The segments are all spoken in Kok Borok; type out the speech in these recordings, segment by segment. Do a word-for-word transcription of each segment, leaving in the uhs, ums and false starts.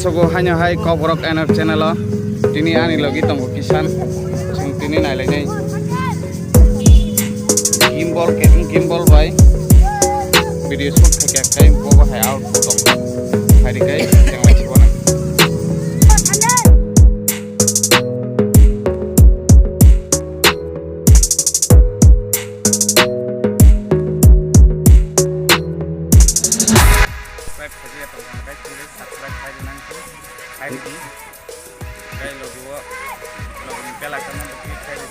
Sogo haino hai Kokborok N R channel o tini ani logi tongo Kisan. Chwng tini nailainai. Gimbal, gimbal bai video shoot khaikha khe bobo hai out tong. Hai di kai tengla chibona. Subscribe khaijak ya tong kha, guys, please subscribe khai di nang khe, khai di. Guys, logi o, logi ni bell icon no click khai di.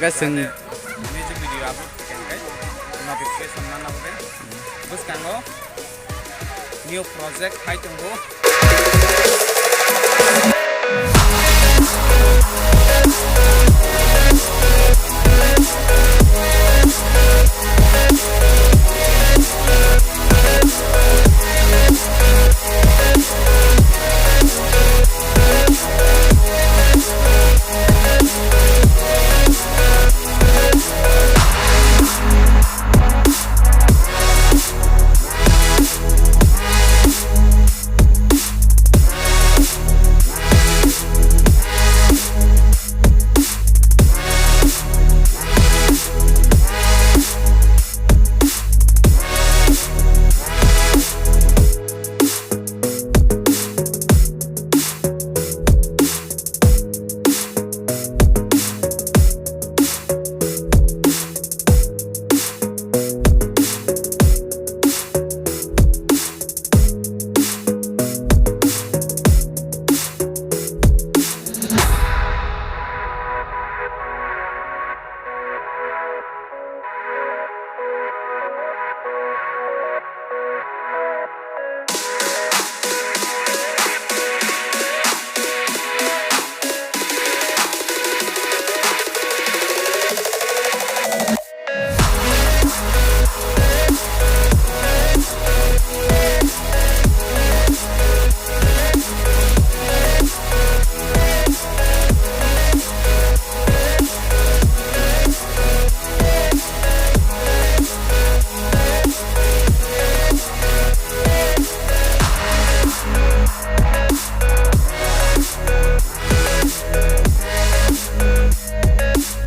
Guys, chwng jate music video upload khe khe notification manna bagwi. Bwskango new project phai tongo.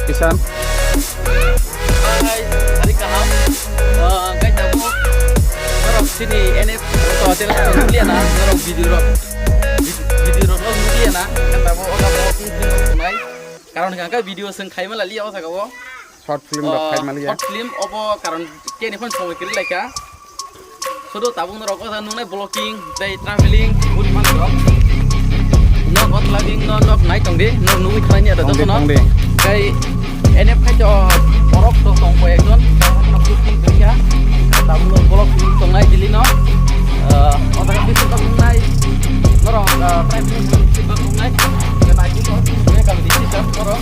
Isan. Hai, hari kaham. Ah, guys, tabuk norok chini N F to channel rok nulia na, norok video rok, video rok nulia na, tabuk ola vlog ni film rok nai. Karon hwnkhe video chwng khaima laliya o jaga o. Short film rok khaima liya. Short film obo karon keni phone songwi kwrwi laikha. Sudu tabuk norok o jaga nungnai vlogging tei traveling buri mani rok. Nok o traveling no nok nai tongdi, nok nugwi khlai ni ada dosono. Tei N F khai to borok to tong ko ekjon, borok no shooting khaikha. Tabuk no vlog tongnai Delhi no. O jaga bising tongnai. Norok traveling bising tongnai. Nai ni to nai kami di sisa norok.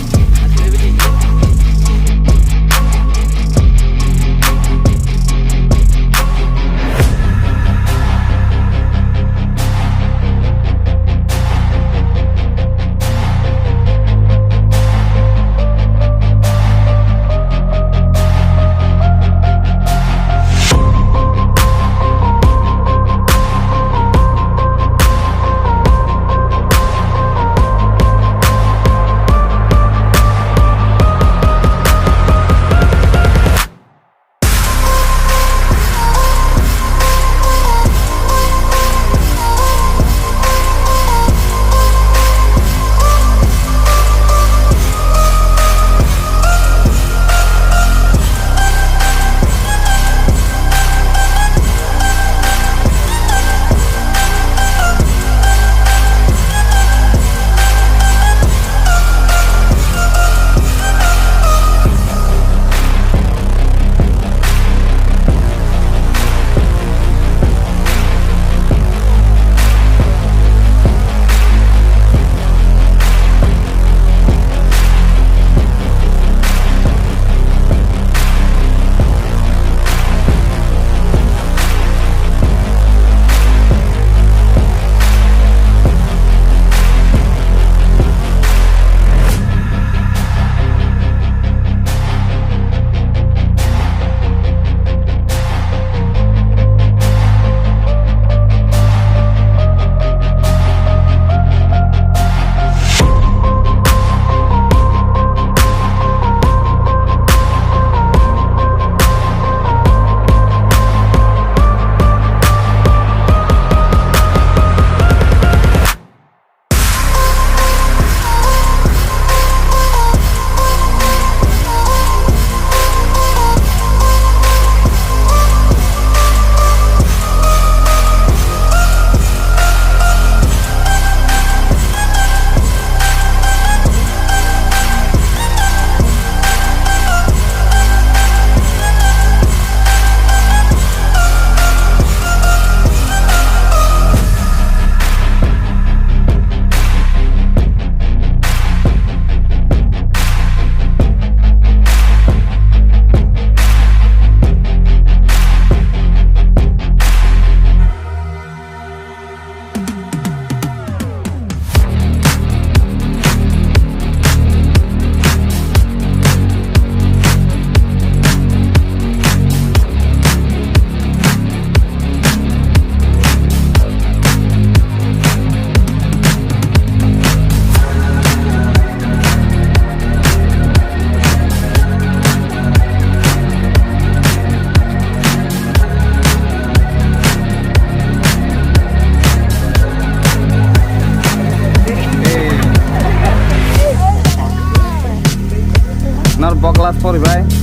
Poribai.